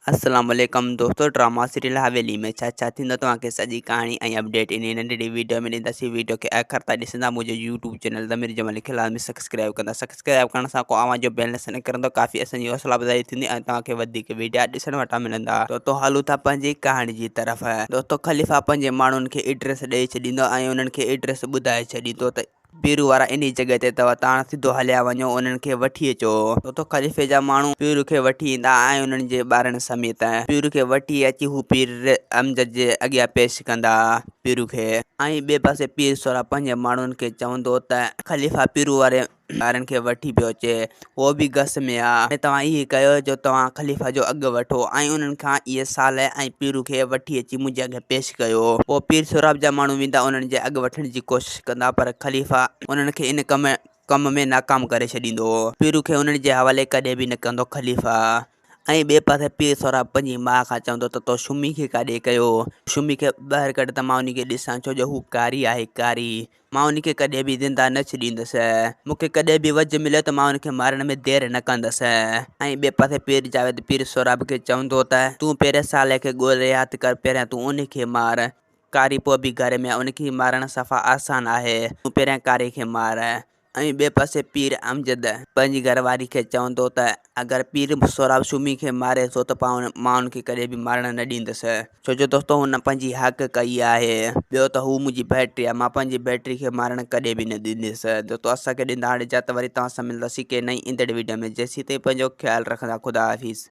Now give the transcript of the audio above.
السلام عليڪم دوستو ڊراما سيريل حويلي ۾ ڇا ڇا ٿيندو توهان کي سڄي ڪهاڻي ۽ اپڊيٽ انهي ننڍڙي ويڊيو ۾ ڏينداسين ويڊيو کي آخر تائين ڏسندا منهنجو يوٽيوب چينل ضمير جمالي کي لازمي سبسڪرائب ڪندا سبسڪرائب ڪرڻ سان ڪو اوهان جو بيلنس نه ڪرندو ڪافي اسان جي حوصلا افزائي ٿيندي ۽ توهان کي وڌيڪ ويڊيا ڏسڻ وٽان ملندا دوستو هلون ٿا پنهنجي ڪهاڻي جي طرف دوستو خليفا پنهنجي ماڻهن کي ايڊريس ڏئي ڇڏيندو ۽ انهن کي ايڊريس ٻڌائي ڇڏيندو ته پيرو وارا انهيء جڳهه تي اٿو، تان سڌو هليا وڃو، انهن کي وٺي اچو. اتو خليفي جا ماڻهو پيرو کي وٺي ايندا ۽ انهن جي ٻارن سميت پيرو کي وٺي اچي هو پير امجد جي اڳيان پيش ڪندا. پيرو کي. ۽ ٻئي پاسي پير سهراب پنهنجي ماڻهن کي چوندو ته خليفا پيرو واري ٻارن کي وٺي پيو اچي، هو به گس ۾ آ. هاڻي توهان اهي ڪيو جو توهان خليفا جو اڳ وٺو ۽ انهن کان اهي صالح ۽ پيرو کي وٺي اچي منهنجي اڳيان پيش ڪيو. پوء پير سهراب جا ماڻهو ويندا انهن جي اڳ وٺڻ جي ڪوشش ڪندا پر خليفا انهن کي ان ڪم ڪم ۾ ناڪام ڪري ڇڏيندو. پيرو کي انهن جي حوالي ڪڏهن به نه ڪندو خليفا. ۽ ٻئي پاسي پير سهراب پنهنجي ماء کان چوندو ته تو شمي کي ڪاڏي ڪيو؟ شمي کي ٻاهر ڪڍ ته مان ان کي ڏسان ڇو جو هو ڪاري آهي ڪاري. مان ان کي ڪڏهن به زنده نه ڇڏيندس. مون کي ڪڏهن به وجهه مليو ته مان ان کي مارڻ ۾ دير نه ڪندس. ۽ ٻئي پاسي پير جاويد پير سهراب کي چوندو ته تون پهرين صالح کي ڳولي هٿ ڪر پهريان تون ان کي مار. ڪاري پوء به گهر ۾ ان کي مارڻ صفا آسان آهي. تون پهريان ڪاري کي مار. ۽ ٻئي پاسي پير امجد پنهنجي گهر واري کي چوندو ته اگر پير سهراب شمي کي ماري ٿو ته مان ان کي ڪڏهن به مارڻ نه ڏيندس ڇو جو دوستو هن پنهنجي حق ڪئي آهي ٻيو ته هو منهنجي بيٽري آهي مان پنهنجي بيٽري کي مارڻ ڪڏهن به نه ڏيندس دوستو اسان کي ڏيندا هاڻي اجازت وري توهان سان ملنداسين ڪنهن نئين ايندڙ ويڊيو ۾ جيسين تائين پنهنجو خيال رکندا خدا حافظ.